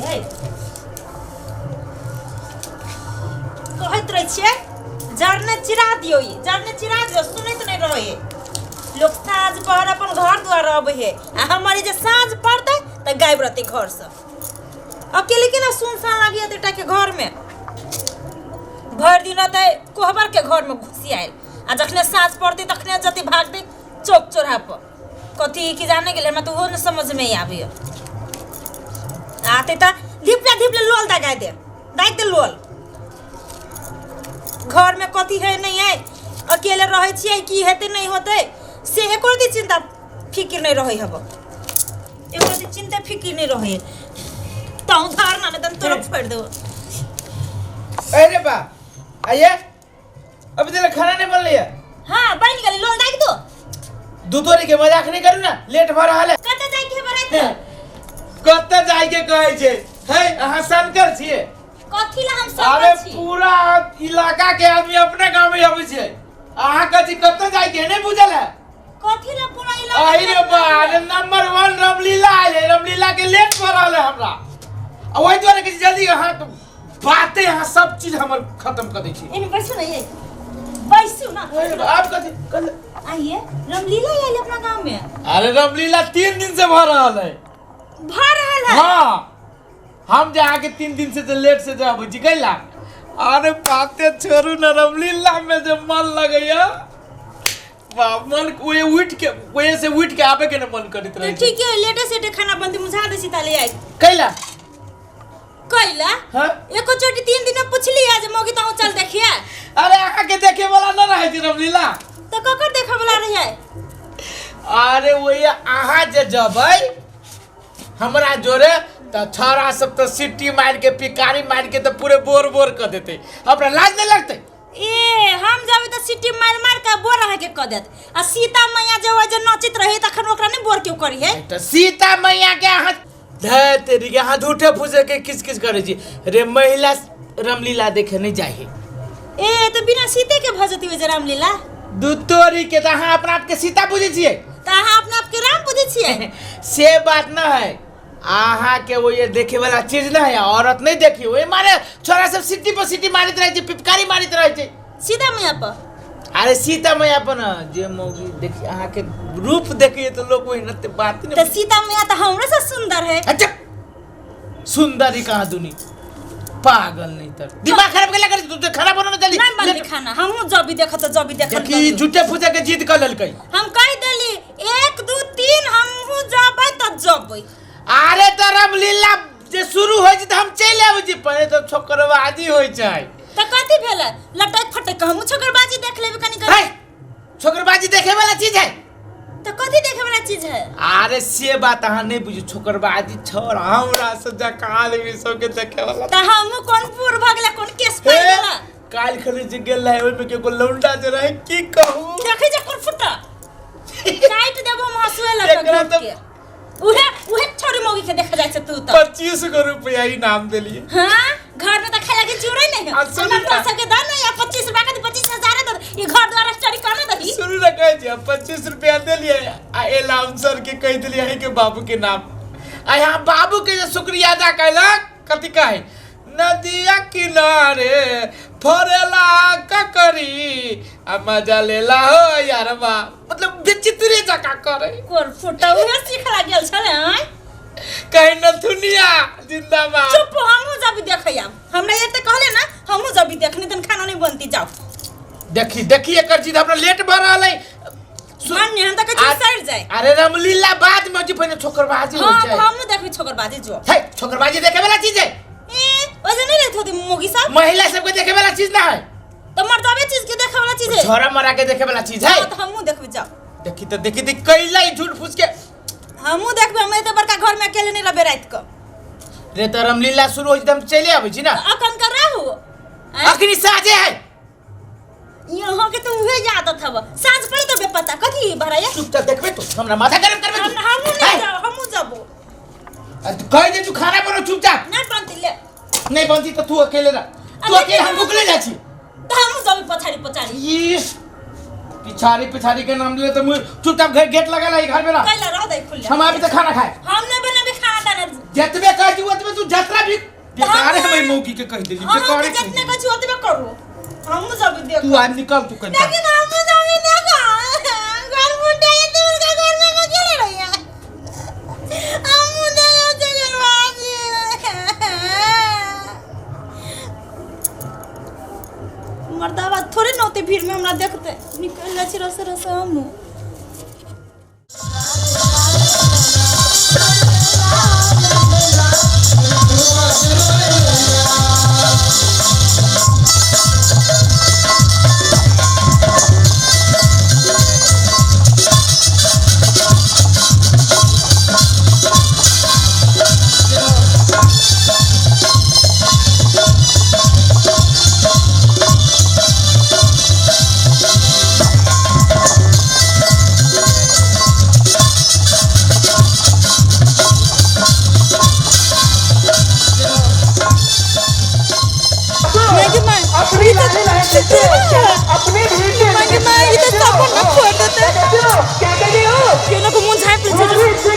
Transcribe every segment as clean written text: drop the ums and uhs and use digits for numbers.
है। कहैत रहै छियै जरने चिरा दियौ, ई जरने चिरा दियौ, सुनैत नहि रहै है। लोक साँझ पहर अपन घर दुआर अबै है आ हमर ई जे साँझ पड़तै तऽ गायब रहतै घरसँ। अकेले केना सुनसान लागिए एतेटाके घरमे। भरि दिन रहतै कोहबरके घरमे घुसियायल आ जखने साँझ पड़तै तखने जतै भागतै चौक चौराहा पर। कथी की जाने गेलै, हमरा तऽ ओहो नहि समझमे आबैए। आते तऽ धिपले धिपले लोल दगा दे, दागि दे लोल। घरमे कथी है नहीं है, अकेले रहै छियै, की हेतै नहि होतै से एको रत्ती चिंता फिकिर नहि रहै हब, एको रत्ती चिंता फिकिर नहि रहै। तहु धार ना तन तोरा फोड़ि देबो। अरे बा आइए, अभी तक खाना नहीं बन रही है। हाँ बन गेलै, लोल दागि दो। दू तोरी के मजाक नहीं करू ना, लेट भऽ रहल है। कतऽ जाइके है बरात? कतऽ जाइके कहै छै? है अहाँ सनकर छियै। कथी ला हम अरे सनकर छी? पूरा इलाका के आदमी अपने गांव में अबै छै, अहाँ कहै छी कतऽ जाइके है, नहीं बुझल है? कथी ला पूरा इलाका? अहि रे बा, अरे नंबर 1 रामलीला आयल है, रामलीला के लेट भऽ रहल है हमरा, आ ओहि दुआरे कि जल्दी अहाँ के बाते अहाँ सब चीज हमर खत्म कऽ दै छी। एने बैसू ना, ये बैसू ना। अरे बा, आब कथी कल आइए रामलीला आयल अपना गांव में। अरे रामलीला 3 दिन से भऽ रहल है। भऽ रहल है? हाँ, हम जे अहाँके 3 दिन से जे लेट से जे अबै छी कैला। अरे बाते छोड़ू ना, रामलीला में जे मन लगैया बा, मन ओए उठ के ओए से उठ के आबे के न मन करैत रहै। ठीक है, लेटे सेटे खाना बनते मुझा दै छी ताले आइ। कैला? कैला? हाँ? एको चोटी 3 दिन में पुछली है जे मौगी तहु चल देखिए। अरे अहाँ के देखे वाला न रहै छै रामलीला। तऽ ककर देखे वाला रहै? अरे वही अहाँ जे जबै हमरा जोरे तऽ छौड़ा सब तऽ सीटी मारि के पिकारी मारि के तऽ पूरे बोर बोर कऽ देतै, हमरा लाज नहि लगतै? ए हम जाबे तऽ सीटी मारि मारि के बोर अहाँके कऽ देत, आ सीता मैया जे ओहि जे नचैत रही तखन ओकरा नहि बोर केओ करी है। तऽ सीता मैया के अहाँ धै तेरी के अहाँ झूठे फूसे के किच किच करै छी रे, महिला रामलीला देखे नहीं जाइ है। ए तऽ बिना सीते के भऽ जेतै ओहि जे रामलीला। दू तोरी के तऽ अहाँ अपना आपके सीता बुझै छियै। तऽ अहाँ अपना आपके राम बुझै छियै। से बात न है, अहाँ के वो ये देखे वाला चीज न है, औरत नहीं देखी ओहि मारे छोरा सब सीटी पर सीटी मारैत रहै छै, पिपकारी मारैत रहै छै सीता मैया पर। अरे सीता मैया पर न जे मौगी देखी अहाँ के रूप देखिए तो लोग वही नते बात नहीं। तऽ सीता मैया तऽ हमरो से सुंदर है। अच्छा सुंदरी कहाँ दुनी पागल नहीं तर दिमाग खराब के कर तू तो खराब होना जल्दी। नहीं बनली खाना, हमहूँ जब भी देखत जब भी देखत। देखी झूठे फूसे के जिद कर लेलकै। हम कह देली 1 2 3 हमहूँ जबै तऽ जबै। अरे तऽ रामलीला जे शुरू होइ छै तऽ हम चलि आबै छी, पहिले तऽ छोकरबाजी होइ छै। तऽ कथी भेलै लटक फटक के हमहूँ छोकरबाजी देख लेबै कनी कनी। है छोकरबाजी देखे वाला चीज है? तऽ कथी देखे वाला चीज है? अरे से बात अहाँ नहीं बुझू, छोकरबाजी छोड़ हमरा से जका आदमी सबके देखे वाला। तऽ हमहूँ कोन पूर भऽ गेलै, कोन केस पड़ि गेलै। काल्हि खनी जे गेल रहे ओहिमे के एगो लौंडा जे रहे की कहू, देखै जे कोन फुटा काटि देबो हम हंसुए लऽ कऽ एकरा घीच तऽ के। उहे उहे छोरी मौगी के देखा जाइ छै तू तऽ। 25 गो रुपया इनाम देलिए। हाँ, घर में तो खाए लागे चूड़े नहीं है। आ सुन हमरा ना। सबके दे ना, या 25 रुपया के 25,000 दे, ये घर द्वार चोरी करना दही। सुनू ना कहै छी, 25 रुपया देलिए आ एलाउंसर के कहि देलिए अहीं के बाबू के नाम। आ यहाँ बाबू के जे शुक्रिया अदा कैलक कथी कहे, नदिया किनारे फरेला ककरी आ मजा लेला हो यारबा, मतलब विचित्रे जका करे। कोर फुटा उहे सीखला गेल छले आय। कहीं न दुनिया जिंदाबाद। चुप, हमहूँ जब देखै आब, हमरा एते कहले ना हमहूँ जब देखनी तन खाना नहीं बनती जाओ। देखी देखी एकर चीज हमरा लेट भऽ रहल है। मान्य हम तऽ कहै छी सड़ जाए। अरे रामलीला बाद में जी पहिने छोकरबाजी होइ हाँ, छै। हमहूँ देखबै छोकरबाजी जो। है छोकरबाजी देखे वाला चीज है? ए ओइ जे नहीं रहत होती मोगी साहब, महिला सबके देखे वाला चीज ना है। तो मर्दावे चीज के देखे वाला चीज है, छोरा मरा के देखे वाला चीज है। हाँ, तो हमहूँ देखबै जाओ। देखी तो देखी तो कैला ई झूठ फूस के। हमहूँ देखबै, हम एते बड़का घर में अकेले नहीं रहबै रात के। रे तो रामलीला शुरू होइ छै त हम चलि आबै छी ना। अखन कर रहू अखनी साझे है। यहाँ के तो उहे आदत हब, साँझ पड़ी तो बेपता कथी भराया। चुपचाप देखबे तू, हमरा माथा गरम करबे तू। हमहूँ नहीं जाओ, हमहूँ जबो। अरे तू कहि दे तू खाना बनो चुपचाप। नहीं बनती ले। नहीं बनती तो तू अकेले रह, तू अरे अकेले हम भुखले जाइ छी। तो हमहूँ जबी पछाड़ी पछाड़ी। इस पिछाड़ी पिछाड़ी के नाम ले तो मुझे चुपचाप घर गेट लगा ला घर में रह। कैला रह दे खुले। हम आबी तो खाना खाए। हम नहीं बनाबे खाना दाना जतबे कहै छी ओतबे तू जतरा भी बेकारे हमर मौगी के कहि देली अहाँ बेकारे के कहि जितने देली। कहै छी ओतबे करू। हमहूँ जब देख तू आब निकल तू कनिका। लेकिन हमहूँ जब देख घर मुंडा ये तो उनका घर में हम अकेले रहिए। हमहूँ देखब जगरबाजी। मर्दाबा थोड़े न होते भीड़ में हमरा देखते निकल जाइ छी रसे रसे हमहूँ। अपनी लाने लायक अपने भीड़ से मागे माँ ई तऽ साबुन न फोड़ देतै। केनो को मुँह झाँपि लै छै।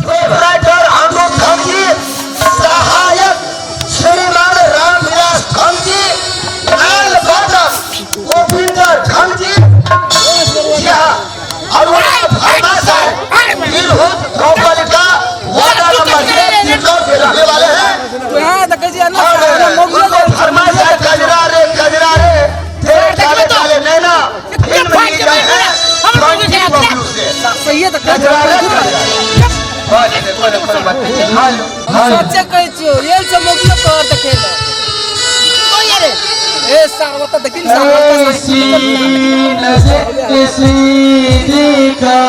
प्रोपराइटर अनुप खमजी, सहायक श्रीमान रामविलास खमजी, लाल बादल गोविंदर खमजी। जी हाँ, अरुणा फरमाश है तिरहुत गाउँपालिका वार्ड नंबर 1 तिरहुत के रहने वाले हैं और उनको फरमाइश है कजरा रे कजरा रे तेरे काले काले नैना फिल्म ली गई है 20 बब्लू से कजरा रे कजरा रे। बस, कोई कोई बात नहीं। Hello, hello. सच्चे कहै छियौ ये सब मोबिलो तोहर देखेला ए सार ओतऽ देखिन सार ऐसी नजर किसी देखा।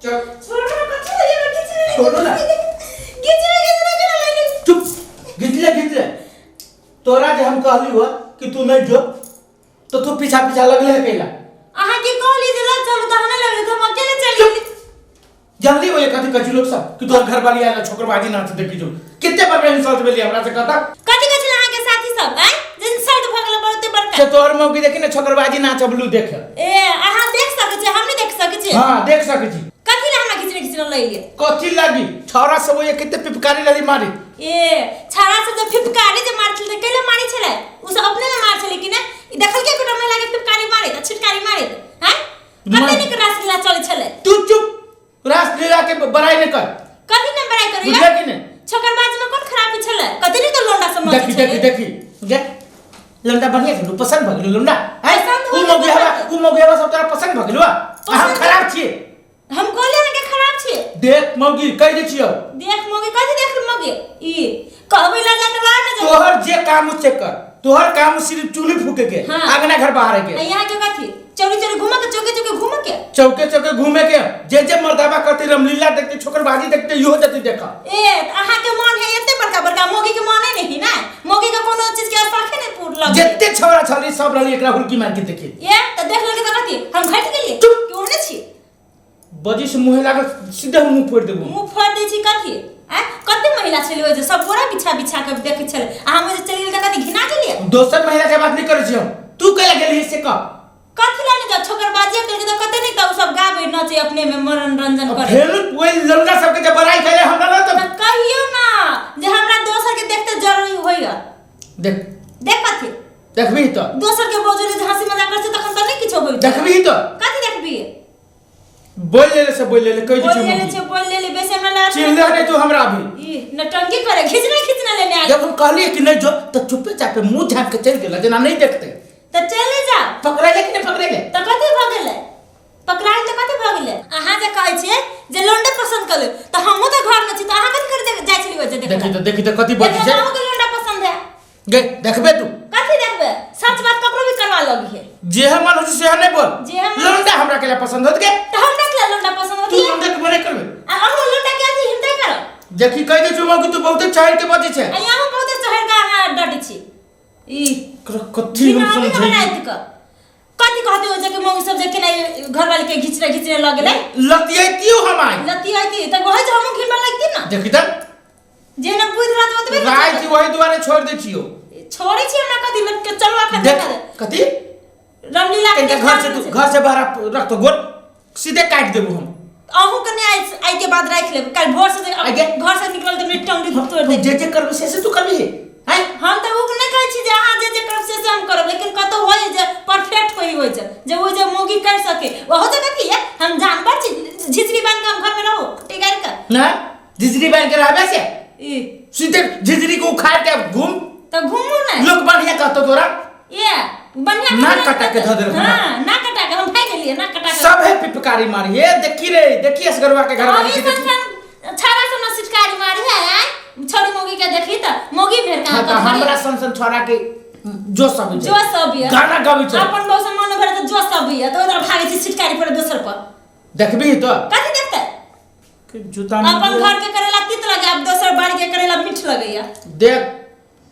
चल छोड़ो ना, कथी लगे ना, किछु नहि। छोड़ो ना। घिचले, घिचले, केना लाइन? चुप, घिचले घिचले तोरा जे हम कहली हो कि तू नहीं जो तो तू पीछा पीछा लगले है कैला। अहाँ के कहली जे लऽ चलू तऽ अहाँ नहि लगली तऽ हम अकेले चलि गेली। जानली हो ये कथी कथी लोग सब कि तोहर घर वाली आयल छोकरबाजी नाच देखी जो कितने बार इंसल्ट भेली हमरा से कहता। कथी कहै छलै अहाँके साथी सब आँय जे इंसल्ट भऽ गेलै बहुते बड़का? से तोहर मौगी देखी ने छोकरबाजी नाच अबलू देख। ए अहाँ देख सकै छी, हम नहि देख सकै छी। हाँ देख सकै छी। कथी लए हमरा घिचने घिचने घिचने लैलिए। कथी लागी छौरा सब ये कते पिपकारी लड़ी मारी। ए छौरा सब जे फिपकारी जे मार छलै कैले मारी छलै? उ सब अपने ने मार छलै कि ने? ई देखल के गोटा महिला के फिपकारी मारे त छिटकारी मारे? हैं, कते नीक रासलीला चलै छलै। तू चुप, रासलीला के बड़ाई नहीं कर। कथी ने बड़ाई करू? बुझले कि ने? छोकरबाज में कोन खराबी छलै? कते नीक लोंडा सब देखी देखी देखी गे लौंडा बढ़िया छलू, पसंद भ गेलू लौंडा। हैं, पसंद उ हो मौगियावा गेल। उ मौगियावा सब तोरा पसंद भ गेलू? हम खराब छिए? हम कहले अहाँ के खराब छिए। देख मौगी कह दे छियौ। देख मौगी कथी देख मौगी? ई कहबै ला जा के लड़ न जा। तोहर जे काम से कर, तोहर काम सिर्फ चूल्ही फूके के, हाँ। आंगना घर बाहर के। आ यहाँ के कथी चौरी चौरी घूमे के, चौके चौके घूमे के, चौके चौके घूमे के, जे जे मर्दाबा करते रमलीला देखते छोकरबाजी देखते इहो जते देखा। ए त अहाँ के मन है एते बड़का बड़का, मौगी के मन है नहीं ना, मौगी के कोनो चीज के शौखे नहीं पूर लगे। जते छौरा छौरी सब रहली एकरा हुलकी मार के देखी। ए त देख लगे त कथी हम घट गेलिए? चुप। क्यों ने छी बजी से मुहे लागल सीधे मुंह फोड़ देबो। मुंह फोड़ दै छी कथी? आ कते महिला छलै ओइ जे सब बोरा बिछा बिछा के देखै छलै, आ हम ओइ जे चलि गेल त कथी घिना गेलिए? दोसर महिला के बात नहीं करै छी हम, तू कैला गेली से कह। कथी ला नहीं जाओ? छोकरबाजी करके त कते नहीं त उ सब गाबै नचै अपने में मनोरंजन करे। फेर ओइ लौंडा सब के जे बड़ाई कैले हमरा ना त कहियो ना जे हमरा दोसर के देखते जरूरी होइगा। देख देख कथी देखबी त दोसर के बोझले जे हंसी मजाक करছে तखन त नहीं किछो होई। देखबी त कथी देखबी? बोल लेले से बोल लेले कह बोल दी लेले छे, बोल लेले बेसी हमरा लड़ चिल्ला नहीं तू हमरा अभी। ई नटंकी करे खिचना खिचना लेने आ। जब हम कहलिए कि नहीं जो त चुपे चापे मुंह झाँक के चल गेल जेना नहीं देखते। त चले जा। पकड़े कि नहीं पकड़े? त कथी भ गेलै? पकड़ाइल त कथी भ गेलै? अहाँ जे कहै छियै जे लोंडे पसंद कर त हमहूँ त घर में छी त अहाँ कथी करे जाइ छलियै ओइ जे देखी त देखी त कथी बजै छै। अहूँ के लोंडा पसंद है? गे देखबे तू कथी देखबे? सच बात ककरो भी करवा लगी है। जे हम मन हो से नहीं बोल। जे हम लोंडा हमरा के लिए पसंद होत के त हमरा के लोंडा पसंद होत तू लोंडा के मने करबे? आ अहूँ लोंडा के अथी हिंदे करब। देखी कह दे छु कि तू बहुते चढ़ के बजै छै। आ अहूँ बहुते चढ़ के अहाँ डटी छी। ई कथी हम समझै कथी कहते हो जे कि मौगी सब जे केना घरवाली के घिचने घिचने लगलै? लतियैतियो हम आई लतियैती त वही जे हमहूँ घिनबा लगती ना। देखी त जे न बुझ रहत ओतबे ने राति वही दुआरे छोड़ दे छियो। छोड़ै छी हमरा कथी लग के चलू अखन देख कथी रामलीला के घर से तू घर से बाहर रख तो गोर सीधे काट देबू हम। अहूँ कने आई के बाद राख लेब, काल भोर से घर से निकलल त मेरी टंगड़ी तोड़ दे। जे जे करबे से तू करबी है? हम त उ नहीं कहै छी जे अहाँ जे जे करब से हम करब, लेकिन कतौ होय जे परफेक्ट होई होय जे जे ओ जे मौगी कर सके ओहो त कथी है? हम जानवर छी झिझरी बांध के हम घर में रहू टिगार के ना झिझरी बांध के रहबे से ई सीधे झिझरी को उखाड़ के घूम त घूमू ना लोग बढ़िया कहतो तोरा। ए बढ़िया ना कटा के धऽ देलक। हां ना कटा के हम खाइ गेलिए ना कटा के सब है पिपकारी मारी ए देखी रे देखी असगरवा के घर वाली के देखी छाड़ा से न सिटकारी मारी है आय छोड़ी मौगी के देखी त मौगी भेर कहां त हमरा सन सन छोरा के जो सब जो सब है गाना गाबै छै अपन बहु से मन भरे त जो सब है त ओकरा भागे छी सिटकारी पर दोसर पर। देखबी त कथी देखते? के जूता अपन घर के करेला तीत लगे अब दोसर बाड़ी के करेला मीठ लगैया। देख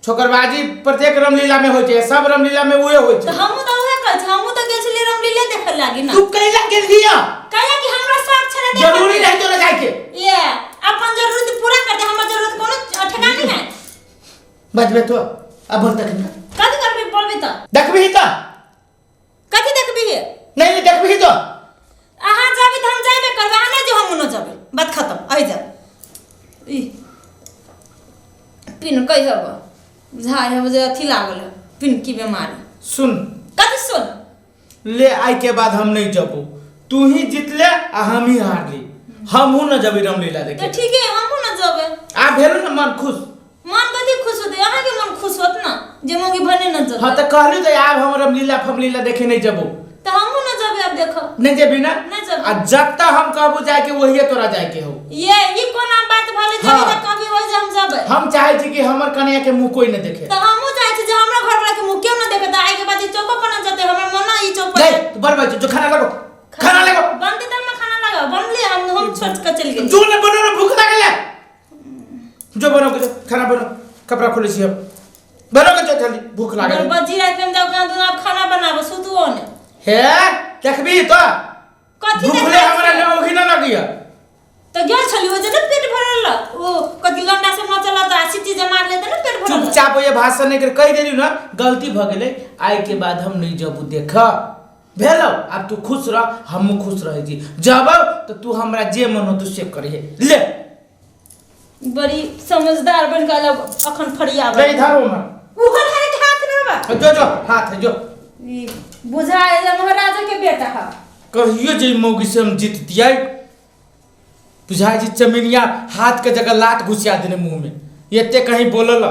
छोकरबाजी प्रत्येक रामलीला में होय छै, सब रामलीला में उहे होय छै। त हमहु त उहे कहै छी, हमहु त गेल छलियै रामलीला देखै लागी ना। तू कैला गेलिया? कैला कि हमरा शौक छलै देखै। जरूरी नहीं तोरा जाय के। ए अपन जरूरत पूरा कर दे, हमर जरूरत कोनो ठेकान नहीं है। बजबे तो अब बोल तक कथी करबी बोलबी त? देखबी त कथी देखबी? नहीं नहीं देखबी तो अहाँ जाबी त हम जाबे करबै, अहाँ नहीं जो हमहु न जाबे, बात खत्म। आइ जा ई पिन कहि हब बुझाइ हब जे अथी लागल है पिन की बीमारी। सुन कथी सुन? ले आई के बाद हम नहीं जबू, तू ही जीतले आ हम ही हारली, हमहू न जबी रामलीला देखे। त ठीक है हमहू न जबे। आ भेलू न मन खुश? मन कथी खुश होते? अहाँ के मन खुश होत ना जे मौगी भने न जबे। हां त कहली त आब हम रामलीला फमलीला देखे नहीं जबू। त हमहू न जबे अब देखो। नहीं जेबी ना? नहीं जबे। आ जब तक हम कहबू जाए के वही तोरा जाए के हो। ये ई कोना बात भले जबे त कभी होय जे हम जबे। हम चाहे छी कि हमर कन्या के मुंह कोई न देखे। त हमहू चाहे छी जे हमरा घर वाला के मुंह क्यों न देखे, त आई के बाद ई चौको पर न जते, हमर मन ई चौक पर। नहीं तू बड़ जो खाना लगो, खाना लगो। बनते त हम खाना लगाओ, बनले हम छोड़ के चल गेली। जो न बनो न भूख लागल है। जो बनो के खाना बनो, कपड़ा खोले छी हम। बनो के जल्दी भूख लागल। बजी रात में जाओ कहां दुना खाना बनाबो सुतुओ ने। हे देखबी तो कथी भूखले हमरा ले ओखी न लगिया। त गेल छली ओ जे न पेट भरल ओ कथी लंडा से न चलत आ सिटी जे मार लेते न पेट भरल। चुपचाप ये भाषण नहीं कर कह देली ना गलती भ गेलै, आई के बाद हम नहीं जबू देख। भेलौ आब तू खुश रह, हमहूँ खुश रहै छी। जब तऽ तू हमरा जे मन होतौ से करिहे। ले बड़ी समझदार बन के अलग अखन फरिया ले इधर उमर उहर हरे के हाथ में बा। जो जो हाथ है जो। ई बुझाए जे महाराजा के बेटा है। कहियो जे मौगी से हम जीततियै, बुझाइ छै चमिनिया हाथ के जगह लात घुसिया देने मुंह में, एते कहीं बोलल।